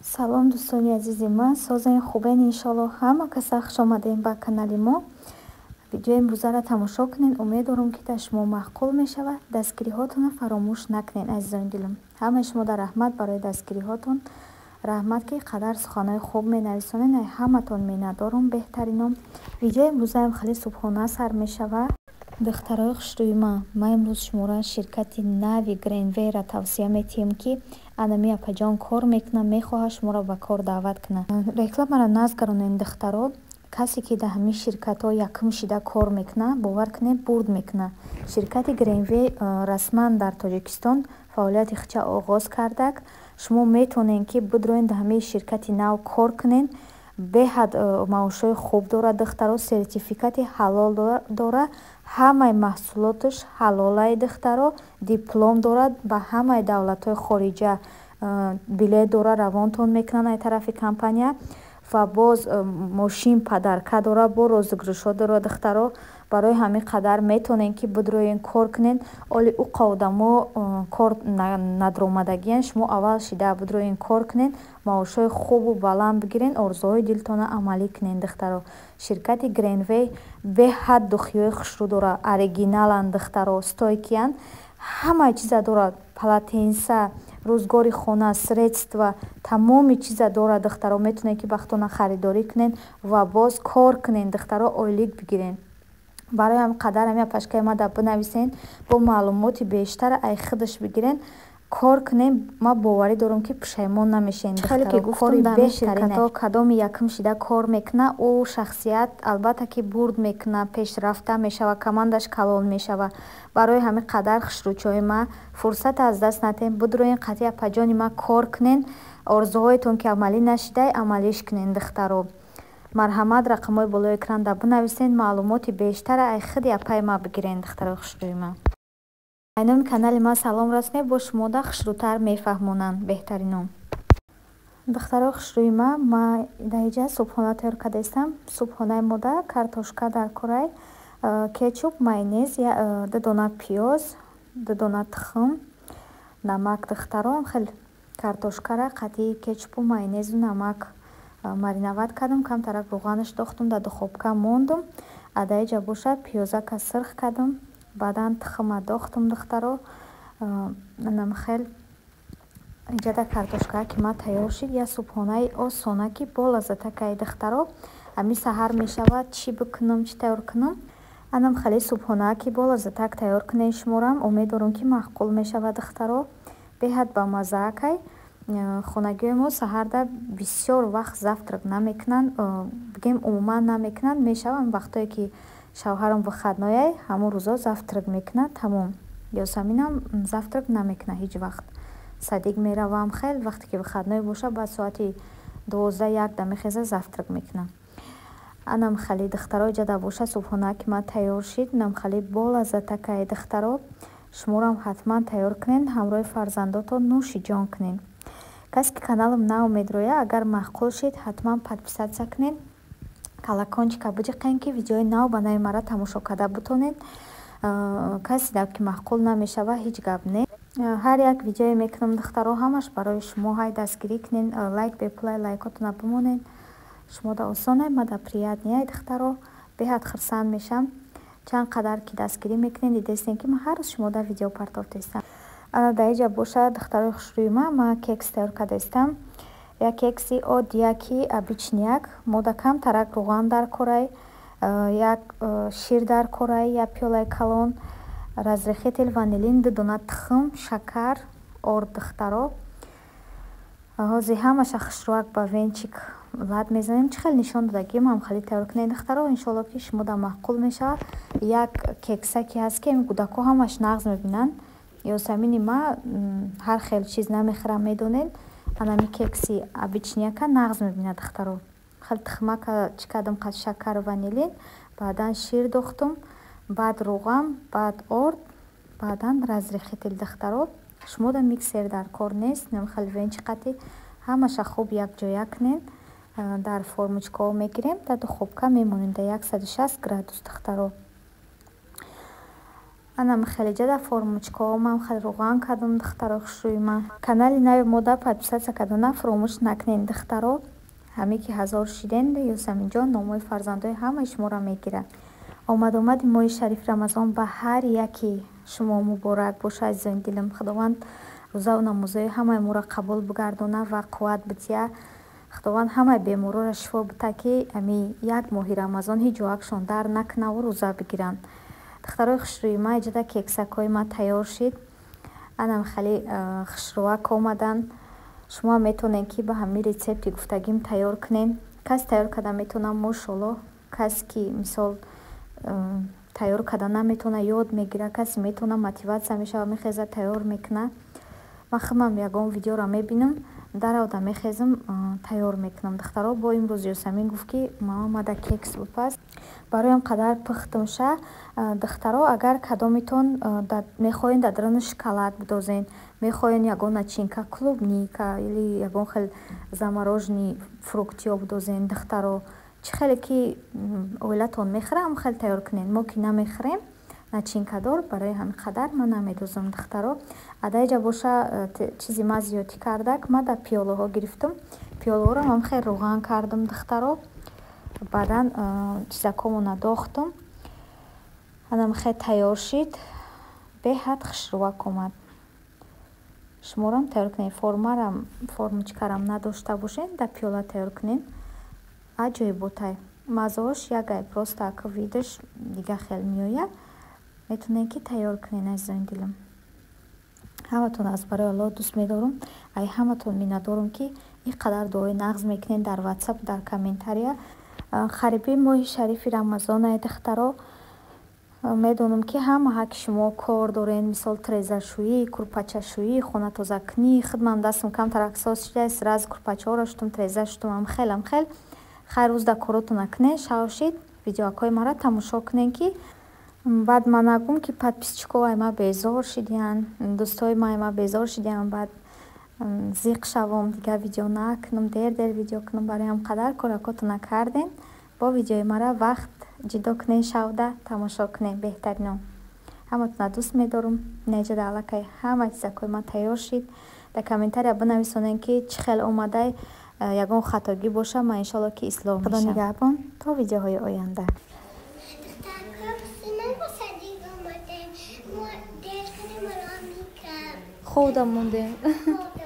Салом, дӯстони азизи ман, созен, хубен, иншоалло. Ҳама каса хуш омадем ба канали мо. Видеои имрӯзаро тамошо кунед, умед дорам, ки дар шумо маъқул мешавад. Дастгириҳотонро фаромӯш накунед, азизони дилам. Ҳамаи шумо дар раҳмат барои дастгириҳотон, раҳмат, ки қадар суханҳои хуб менависонед. Ай ҳаматон миннатдорум, беҳтарином. Видеои имрӯзаам хеле субҳона сар мешавад. Духтарои хушрӯи ман, ман имрӯз шуморо ширкати нави Гренвейра тавсия метиҳем, ки анами апаҷон кор мекунад, мехоҳад шуморо ба кор даъват кунад. Рекламаро назгаронед, духтаро. Касе ки дар ҳамин ширкатҳо якум шида кор мекунад, бовар кунед, бурд мекунад. Ширкати Гренвей расман дар Тоҷикистон фаъолияти худша оғоз кардак. Шумо метавонед, ки бидроед, дар ҳамин ширкати нав кор кунед. Беҳад маошҳои хуб дорад, духтаро, сертификати ҳалол дорад, ҳамаи маҳсулоташ ҳалолай, духтаро, диплом дорад, ба ҳамаи давлатҳои хориҷа билет дорад, равонтон мекунанд ай тарафи компания ва боз мошин подарка дорад, бо розыгрышҳо дорад, духтаро. Барои ҳамин қадар метавонед, ки бидроед, кор кунед. Оли уқа одамо кор надромадагиянд, шумо аввал шида бидроед, кор кунед, маошҳои хубу баланд бигиред, орзуҳои дилтонро амалӣ кунед, духтаро. Ширкати Гренвей беҳад духиҳои хушрӯ дорад, оригиналанд, духтаро, стойкиянд, ҳамаи чиза дорад: полотенца, рӯзгори хона, средства, тамоми чиза дорад, духтаро. Метавонед, ки бахтона харидорӣ кунед ва боз кор кунед, духтаро, ойлик бигиред. Барои ҳамин қадар ҳамин апашкаи мада бинависен, бо маълумоти бештар ай худаш бигирен, кор кунем. Ман боварӣ дорам, ки пушаймон намешавед. Хеле ки гуфтам, дар ширкатҳо кадоми якум шида кор мекунад, ӯ шахсият албатта ки бурд мекунад, пешрафта мешавад, командаш калон мешавад. Барои ҳамин қадар, хушрӯчои ман, фурсат аз даст надиҳем, бидроен, қатъи апаҷони ман кор кунен, орзуҳоятон ки амалӣ нашидай, амалиш кунен, духтаро. Марҳамат, рақамҳои болои экранда бинависен, маълумоти бештара ай худи апаи ман бигирен, духтарои хушрӯи ман. Ай номи канали ман салом расонед, бо шумода хушрӯтар мефаҳмонанд, беҳтарином. Духтарои хушрӯи ман, ман дар инҷа субҳона тайёр кардаистам. Субҳонаи мода картошка дар корай, кетчуп, майонез, 2 дона пиёз, 2 дона тухм, намак, духтаро. Хеле картошкара қатъи кетчупу майонезу намак мариновать кардам, камтарак рӯғанаш дохтум, дар духовка мондум. А дар инҷа бошад, пиёзака сирх кардам, баъдан тухма дохтум, духтаро. Хел инҷада картошкаа ки ман тайёр шид, як субҳонаи осона, ки болаззатакай, духтаро. Ҳамин саҳар мешавад, чӣ бикунам, чӣ тайёр кунам? Анам хеле субҳонаа, ки болаззатак тайёр кунед, шуморам умед дорам, ки маъқул мешавад, духтаро, беҳад бамаззаакай. Хонагиҳои мо саҳарда бисёр вақт завтрак намекунанд, бигем, умуман намекунанд. Мешаванд вақтое, ки шавҳарам выходнояй, ҳамон рӯзо завтрак мекунад, тамом. Ёсаминам завтрак намекунад ҳеҷ вақт, садик меравам. Хел вақте ки выходной бошад, баъд соати 12, 1да мехеза, завтрак мекунад. Анам хеле, духтаро, иҷада бошад, субҳонаа ки ман тайёр шид, инам хеле болаззатакай, духтаро. Шуморам ҳатман тайёр кунед, ҳамроҳи фарзандотон нӯши ҷон кунед. Касе ки каналам нав медрояд, агар маъқул шид, ҳатман подписаться кунед, колокольчика биҷиқен, ки видеои нав ба нави маро тамошо карда бутонед. Касе ки маъқул намешавад, ҳеҷ гап не. Ҳар як видеое мекунам, духтаро, ҳамаш барои шумо. Ҳай, дастгирӣ кунед, лайк бепулай, лайкотона бимонед. Шумода осонай, мада приятный, духтаро, беҳад хурсанд мешам, чанд қадар ки дастгирӣ мекунед. Дидестем, ки ман ҳар рӯз шумода видео партофтаистам. Ана дар инҷа бошад, духтарои хушрӯи ман, ман кекс тайёр кардаистам, як кекси оддияки, обычныяк. Мода камтарак рӯған дар корай, як шир дар корай, як пиёлаи калон, разрыхлитель, ванилин, 2 дона тухм, шакар, орд, духтаро. Ҳозир ҳамаша хушрӯак ба венчик лат мезанем. Чӣ хеле нишон додагим, ҳам хеле тайёр кунед, духтаро, иншоалло, ки шумода маъқул мешавад. Як кексаке ҳаст, ки кӯдакҳо ҳамаш нағз мебинанд. Ёсамини ма ҳар хел чиз намехӯрам, медонед. Анами кекси обычныяка нағз мебинад, духтаро. Хеле тухмака чӣ кардам, қад шакару ванилин, баъдан шир дохтум, баъд рӯған, баъд орд, баъдан разрыхлитель, духтаро. Шумода миксер дар кор нест, хеле венчик қатӣ ҳамаша хуб якҷоя кунед. Дар формочкаҳо мегирем, дар духовка мемонем дар 160 градус, духтаро. Анам хеле ҷада формочкаҳо ман хеле равған кардам, духтаро хушрӯи ман. Канали нави мода подписаться кардана фаромӯш накунед, духтаро. Ҳаме ки 1000 шиден, Ёсаминҷон номҳои фарзандои ҳамаи шуморо мегирад. Омадомади моҳи шарифи Рамазон ба ҳар яки шумо муборак боша, азизони дилам. Худованд рӯзаву намозҳои ҳамаи моро қабул бигардона ва қувват бидиҳад. Худованд ҳамаи беморора шифо бита, ки ами як моҳи Рамазон ҳеҷ ҷоакшон дар накунаву рӯза бигиранд. Духтарои хушрӯи ман, иҷода кексакҳои ман тайёр шид. Анам хеле хушрӯак омаданд. Шумо метавонед, ки ба ҳамин рецепти гуфтагим тайёр кунед. Кас тайёр карда метавонад, мошоллоҳ. Кас ки мисол тайёр карда наметавонад, ёд мегирад. Касе метавонад, мотивация мешавад, мехезад, тайёр мекунад. Ман худам ягон видеоро мебинам, даравда мехезам, тайёр мекунам. Духтаро, бо имрӯз Ёсамин гуфт, ки мама, мада кекс бипаз. Барои он қадар пухтум ша. Духтаро, агар кадомитон мехоҳед дар даруни шоколад бидозен, мехоҳед ягон начинка, клубника или ягон хел замороженный фруктиё бидозен, духтаро, чӣ хеле ки оилатон мехӯрад, ҳам хел тайёр кунед. Мо ки намехӯрем начинкадор, барои ҳамин қадар ман намедозам, духтаро. Адаиҷа боша, чизи ман зиёдтӣ кардак, ман дар пиёлаҳо гирифтам. Пиёлаҳоро ҳам хел равған кардам, духтаро. Баъдан чизакҳомона дохтам. Анам хел тайёр шид. Беҳад хушрӯак омад. Шуморам тайёр кунед. Формарам, формочкарам надошта бошед, дар пиёла тайёр кунед. Аҷоиботай. Маззаош ягай, просто ака видаш дига хел меояд. Метавонед, ки тайёр кунед, азизони дилам. Ҳаматон аз барои Аллоҳ дӯст медорам. Ай ҳаматон миннатдорам, ки ин қадар дуои нағз мекунед дар ватсап, дар комментария. Қариби моҳи шарифи Рамазон ай, духтаро. Медонам, ки ҳама ҳақи шумо кор дорен, мисол трезашӯӣ, курпачашӯӣ, хонатозакунӣ. Худмам дастам камтар ҳассос шудааст, сразу курпачаҳоро шутум, треза шутум, амхел амхел. Хайр, рӯз дар коротона кунед, шав шид, видеоакҳои маро тамошо кунед, ки баъд ман нагӯм, ки подписчикҳо ай ма безор шидиянд, дӯстои ма ай ма безор шидиянд, баъд зиқ шавам, дигар видео накунам, дер дер видео кунам. Барои ҳам қадар коракотона кардем, бо видеои мара вақт ҷудо кунед, шавда тамошо кунед, беҳтаринон. Ҳаматона дӯст медорам. Неҷада аллакай ҳама чизакҳои ман тайёр шид. Дар комментария бинависонед, ки чӣ хел омадай, ягон хатогӣ боша, ман иншоалло ки ислоҳ мешавам. Худо нигаҳбон, то видеоҳои оянда. Духтарка, мо садик омадем. Мо дер кардем, мо микам. Хобда мондем. Хобда.